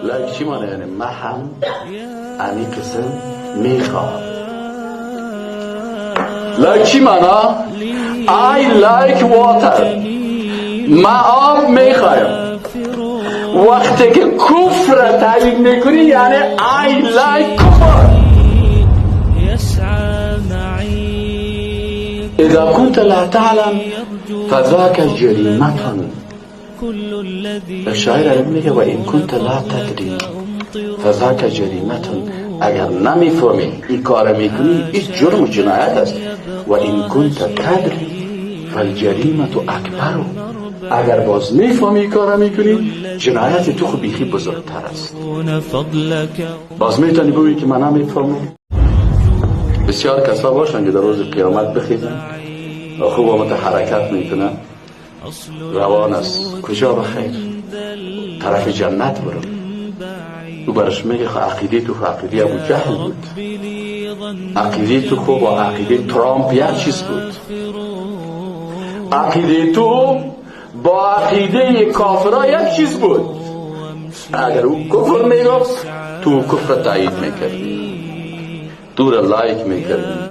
Like چی معنی؟ یعنی من هم امی قسم میخوام. Like چی معنا؟ I like water، ما آب میخوایم. وقتی که کفر تایید میکنی، یعنی I like کفر. يسعى معي. اذا كنت لا تعلم فذاك جريمة. كل الذي شاعر عربی میگه: و ان كنت لا تدري فذاك جريمة. اگر نمیفهمی، این کار میکنی، این جرم و جنایت است. و ان كنت تدري فالجريمة اکبر. اگر باز میفهمی، این کار میکنی، جنایت تو خو بیخی بزرگتر است. فضلك. باز میتونی بگویی که من نمیفهمم؟ بسیار کسا باشن که در روز قیامت بخیزن و خوب آمد حرکت میکنن، روان است. کجا؟ بخیر، طرف جنت برو. او برش میگه خب عقیده تو خو عقیده ابو جهل بود، عقیده تو خو با عقیده ترامپ یک چیز بود، عقیده تو با عقیده کافرها یک چیز بود. اگر او کفر میگفت، تو کفر تایید میکردی، تو را like میکردی.